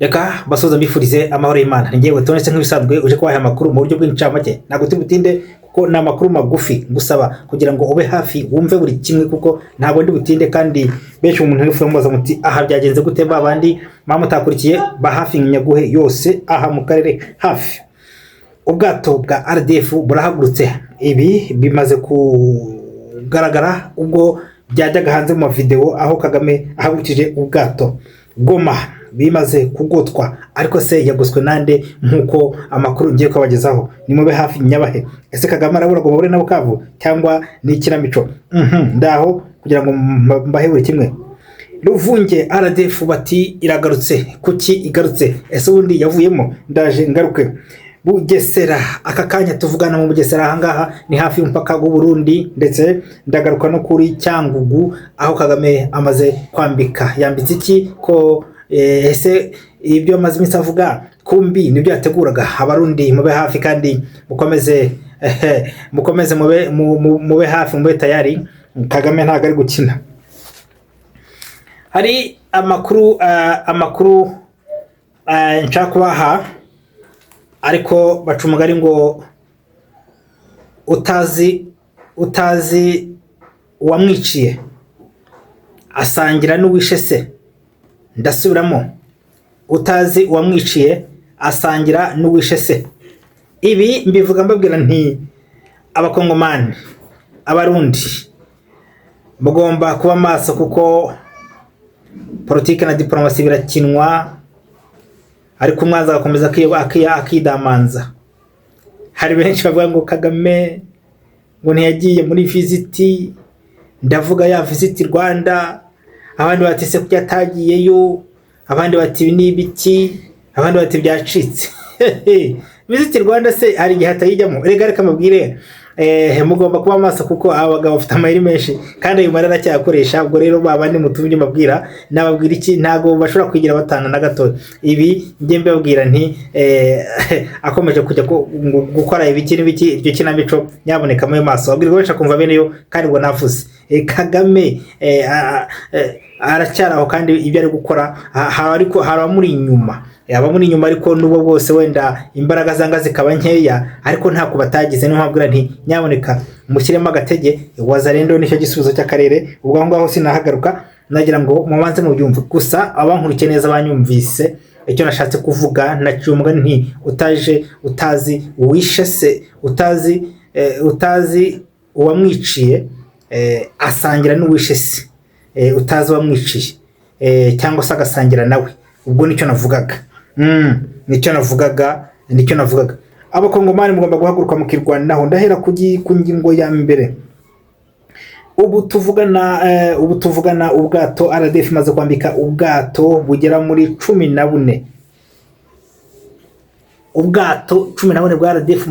Reka basoza mbifurize amahoro y'Imana. Ni njyewe Tonese nk'ibisanzwe uje kubaha amakuru mu buryo bw'incamake. Ntabwo turi butinde kuko ni amakuru magufi, ngusaba kugira ngo ube hafi wumve buri kimwe, kuko ntabwo ndi butinde. Kandi benshi umuntu wifuza mubaza muti: "Aha byagenze gute?" Ba bandi mama mutakurikiye ba hafi, nyaguhe yose aha mu karere hafi. Ubwato bwa RDF burahagurutse. Ibi bimaze kugaragara ubwo byajyaga hanze mu mavideo aho Kagame ahagurukije ubwato. Goma bimaze kugotwa, ariko se yagoswe nande? Nk'uko amakuru ngiye kubagezaho, nimube hafi nyabahe. Ese Kagame arabura ngo bahure na Bukavu cyangwa ni ikinamico? Ndaho kugira ngo mbahe buri kimwe. Ruvunge RDF bati iragarutse. Kuki igarutse? Ese ubundi yavuyemo? Ndaje ngaruke. Bugesera, aka kanya tuvugana mu Bugesera, ahangaha ni hafi y'umupaka w'u Burundi, ndetse ndagaruka no kuri Cyangugu aho Kagame amaze kwambika. Yambitse iki ko ese ibyo amaze iminsi avuga kumbi nibyo yateguraga? Abarundi mube hafi kandi mukomeze, mukomeze mube mube hafi, mube tayari. Kagame ntabwo ari gukina. Hari amakuru nshaka kubaha, ariko baca umugani ngo utazi uwamwiciye asangira n'uwishe se. Ndasubiramo: utazi uwamwiciye asangira n'uwishe se. Ibi mbivuga mbabwira nti: Abakongomani, Abarundi, mugomba kuba maso kuko politiki na diporomasi birakinwa, ariko umwanzi agakomeza akidamanza. Hari benshi bavuga ngo Kagame ngo ntiyagiye muri Visit, ndavuga ya Visit Rwanda. Abandi bati: "Se kuki atagiyeyo?" Abandi bati: "Ibi ni ibiki?" Abandi bati: "Byacitse." Visit Rwanda se hari igihe atayijyamo? Reka reka mubwire, mugomba kuba maso kuko aba bagabo bafite amayeri menshi kandi ayo mayeri aracyayakoresha. Ubwo rero ba bandi mutumye mbabwira, nababwira iki? Ntabwo bashobora kwigira batana na gato. Ibi njye mbabwira nti akomeje kujya gukora ibiki n'ibiki, iryo kinamico, nyaboneka mube maso. Abwirwa benshi akumva bene yo. Kandi ngo navuze Kagame aracyari aho, kandi ibyo ari gukora ariko hari abamuri inyuma, abamuri inyuma, ariko n'ubwo bwose wenda imbaraga zanga zikaba nkeya, ariko ntako batagize. Niyo mpamvu nti: "Nyaboneka mushyiremo agatege." Wazalendo nicyo gisubizo cy'akarere. Ubwo aho ngaho sinahagaruka, nagira ngo mubanze mubyumve gusa. Abankurikiye neza banyumvise icyo nashatse kuvuga. Naciye umugani nti: utaje utazi uwishe se, utazi uwamwiciye asangira n'uwishe se. Utazi uwamwiciye cyangwa se agasangira nawe. Ubwo nicyo navugaga. Nicyo navugaga, nicyo navugaga. Abakongomani mugomba guhaguruka mukirwanaho. Ndahera ku ngingo ya mbere. Ubu tuvugana ubwato RDF imaze kwambika ubwato bugera muri 14. Ubwato 14 bwa RDF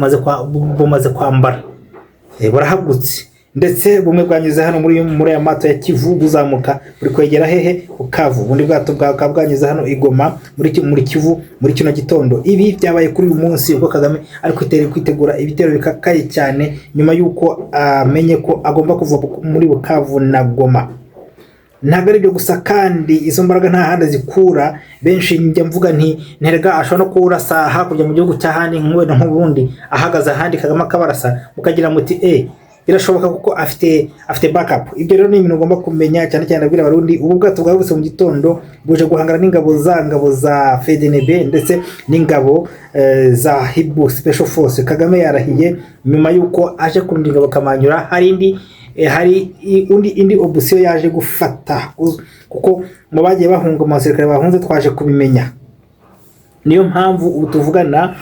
bumaze kwambara. Burahagurutse, ndetse bumwe bwanyuze hano muri aya mato ya Kivu, buzamuka buri kwegera hehe? Bukavu. Ubundi bwato bwakaba bwanyuze hano i Goma muri Kivu muri kino gitondo. Ibi byabaye kuri uyu munsi ubwo Kagame ari kwitegura ibitero bikakaye cyane, nyuma y'uko amenye ko agomba kuva muri Bukavu na Goma. Ntabwo ari ibyo gusa, kandi izo mbaraga nta handi zikura. Benshi njya mvuga nti: "Nterega ashobora no kurasa hakurya mu gihugu cy'ahandi, wenda nk'ubundi ahagaze ahandi, Kagame akabarasa," mukagira muti: "Birashoboka," kuko afite backup. Ibyo rero ni ibintu ugomba kumenya cyane cyane. Abwira Abarundi, ubu bwato bwahagurutse mu gitondo buje guhangana n'ingabo za ngabo za FDNB ndetse n'ingabo za Hibu Special Force. Kagame yarahiye nyuma y'uko aje kurunda ingabo Kamanyura. Hari indi hari undi indi option yaje gufata, kuko mu bagiye bahunga, mu basirikare bahunze, twaje kubimenya. Niyo mpamvu ubu tuvugana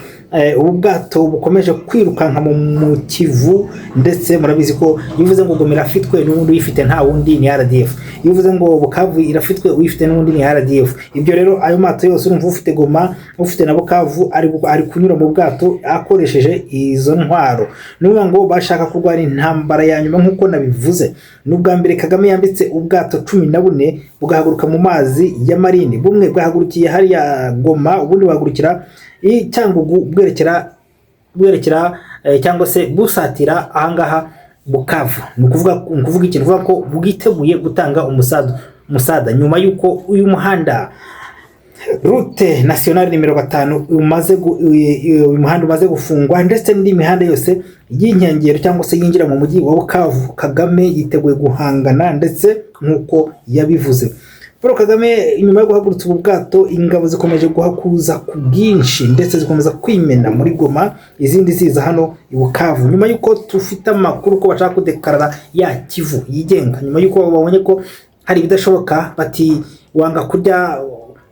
ubu bwato bukomeje kwirukanka mu Kivu. Ndetse murabizi ko iyo uvuze ngo Goma irafitwe, n'ubundi uyifite nta wundi ni RDF. Iyo uvuze ngo Bukavu irafitwe, uyifite n'ubundi ni RDF. Ibyo rero, ayo mato yose, urumva ufite Goma, ufite na Bukavu, ari kunyura mu bwato akoresheje izo ntwaro. Ni ukuvuga ngo bashaka kurwana intambara ya nyuma. Nk'uko nabivuze, ni ubwa mbere Kagame yambitse ubwato 14 bugahaguruka mu mazi ya Marine. Bumwe bwahagurukiye hariya Goma, ubundi buhagurukira i Cyangugu, bwerekera cyangwa se busatira ahangaha Bukavu. Ni ukuvuga ikintu uvuga ko bwiteguye gutanga umusada nyuma y'uko uyu muhanda Route nationale nimero 5 uyu muhanda umaze gufungwa, ndetse n'indi mihanda yose y'inkengero cyangwa se yinjira mu mujyi wa Bukavu. Kagame yiteguye guhangana ndetse nk'uko yabivuze. Paul Kagame nyuma yo guhagurutsa ubu bwato, ingabo zikomeje guhakuza ku bwinshi ndetse zikomeza kwimena muri Goma, izindi ziza hano i Bukavu, nyuma y'uko tufite amakuru ko bashaka kudekarara ya Kivu yigenga, nyuma y'uko babonye ko hari ibidashoboka, bati wanga kurya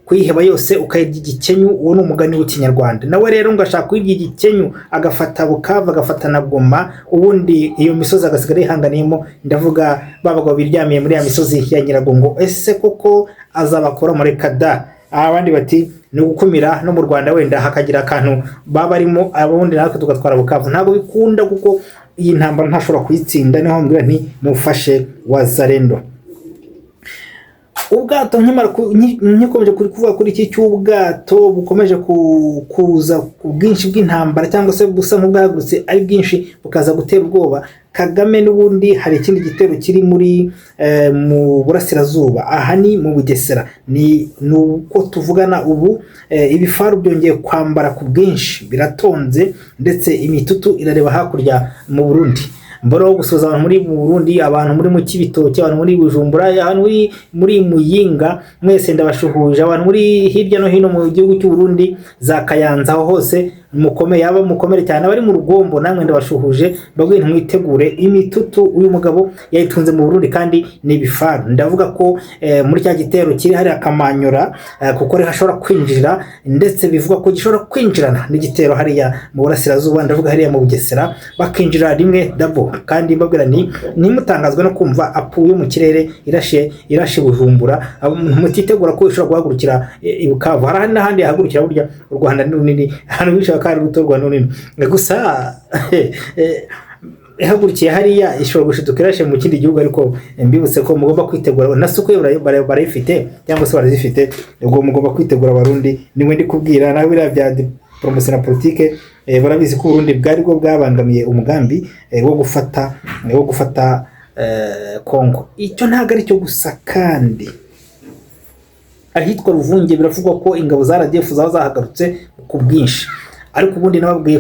kuyiheba yose ukayirya igikenyu. Uwo ni umugani w'Ikinyarwanda. Nawe rero ngo ashaka kuyirya igikenyu, agafata Bukavu, agafata na Goma, ubundi iyo misozi agasigara yihanganiyemo. Ndavuga ba bagabo biryamiye muri ya misozi ya Nyiragongo. Ese koko azabakora muri kada? Abandi bati ni ugukumira no mu Rwanda, wenda hakagira akantu baba barimo, abundi natwe tugatwara Bukavu. Ntabwo bikunda kuko iyi ntambara ntashobora kuyitsinda. Niho mbwira nti mufashe Wazalendo. Ubwato nkikomeje kuvuga kuri iki cy'ubwato bukomeje kuza ku bwinshi bw'intambara, cyangwa se busa nk'ubwahagurutse ari bwinshi, bukaza gutera ubwoba Kagame. N'ubundi hari ikindi gitero kiri muri mu burasirazuba, aha ni mu Bugesera. Ni uko tuvugana ubu, ibifaru byongeye kwambara ku bwinshi, biratonze, ndetse imitutu irareba hakurya mu Burundi. Mbona gusuhuza abantu muri mu Burundi, abantu muri mu Cibitoke, abantu muri Bujumbura, abantu muri Muyinga, mwese ndabashuhuje. Abantu muri hirya no hino mu gihugu cy'u Burundi, za Kayanza, aho hose mukomeye, aba mukomere cyane. Abari mu Rugombo namwe ndabashuhuje, mbabwiye ntimwitegure imitutu. Uyu mugabo yayitunze mu Burundi kandi ni ibifaru. Ndavuga ko muri cya gitero kiri hariya Kamanyora, kuko ariho hashobora kwinjira, ndetse bivugwa ko gishobora kwinjirana n'igitero hariya mu burasirazuba, ndavuga hariya mu Bugesera, bakinjira rimwe dabo. Kandi mbabwira nti ntimutangazwe no kumva apuye mu kirere irashe Bujumbura, mutitegura ko ishobora guhagurukira i Bukavu. Hari n'ahandi yahagurukira, burya u Rwanda ni runini, ahantu bishaka ko ari ruto, u Rwanda ni runini. Gusa ihagurukiye hariya ishobora gushiduka irashe mu kindi gihugu. Ariko mbibutse ko mugomba kwitegura, na suko barayifite cyangwa se barazifite. Ubwo mugomba kwitegura Abarundi, nimwe ndi kubwira. Naho biriya bya diplomatie na politike, barabizi ko Uburundi bwari bwo bwabangamiye umugambi wo gufata Kongo. Icyo ntabwo ari cyo gusa kandi, ahitwa Ruvunge biravugwa ko ingabo za RDF zaba zahagarutse ku bwinshi. Ariko ubundi nababwiye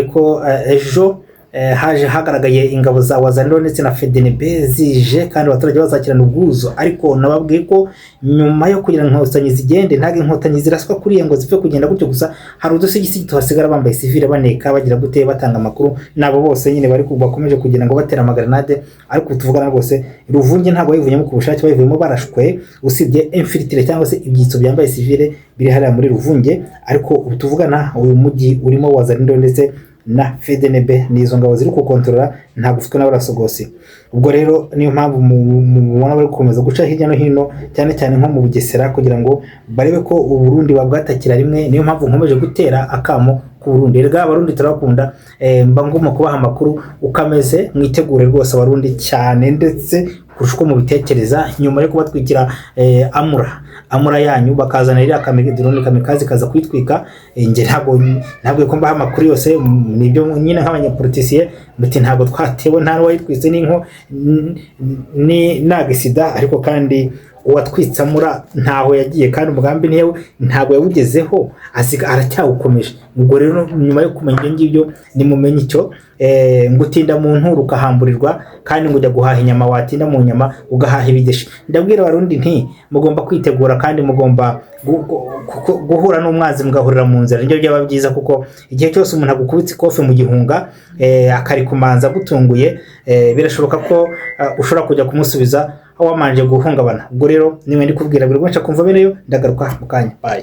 ko ejo haje hagaragaye ingabo za Wazalendo ndetse na FDNB zije, kandi abaturage bazakirana ubwuzu. Ariko nababwiye ko nyuma yo kugira ngo inkotanyi zigende, ntabwo inkotanyi ziraswa kuriya ngo zipfe kugenda gutyo gusa. Hari udusigisigi tuhasigara bambaye sivile, baneka, bagira gute, batanga amakuru. Nabo bose nyine bari bakomeje kugira ngo batera amagrenade. Ariko tuvugana rwose, Ruvunge ntabwo bayivuyemo ku bushake, bayivuyemo barashwe, usibye infiltrés cyangwa se ibyitso byambaye sivile biri hariya muri Ruvunge. Ariko ubu tuvugana uyu mujyi urimo Wazalendo ndetse na FDNB, ni izo ngabo ziri kukontorora, ntabwo ufitwe n'abarasogosi. Ubwo rero niyo mpamvu mubona bari gukomeza guca hirya no hino, cyane cyane nko mu Bugesera, kugira ngo barebe ko Uburundi babwatakira rimwe. Niyo mpamvu nkomeje gutera akamo ku Burundi. Erega Abarundi turabakunda, mba ngomba kubaha amakuru uko ameze. Mwitegure rwose Abarundi cyane, ndetse kurusha uko mubitekereza, nyuma yo kubatwikira amura yanyu, bakazana iriya drone kamikaze ikaza kuyitwika. Njye ntabwo ko mbaha amakuru yose, nibyo nyine nk'abanyapolitisiye muti ntabwo twatewe, nta n'uwayitwitse n'inko ni nagisida. Ariko kandi uwatwitse amura ntaho yagiye, kandi umugambi niwe ntabwo yawugezeho, aracyawukomeje. Ubwo rero nyuma yo kumenya ibyo ngibyo, nimumenye icyo ngo utinda mu nturo ukahamburirwa, kandi ngo ujya guhaha inyama watinda mu nyama ugahaha ibigeshi. Ndabwira Abarundi nti mugomba kwitegura, kandi mugomba guhura n'umwanzi mugahurira mu nzira, nibyo byaba byiza, kuko igihe cyose umuntu agukubitse ikofe mu gihunga, akarikumanza agutunguye, birashoboka ko ushobora kujya kumusubiza aho wamanje guhungabana. Ubwo rero nimwe ndi kubwira buri wese akumva beneyo. Ndagaruka mu kanya, bye.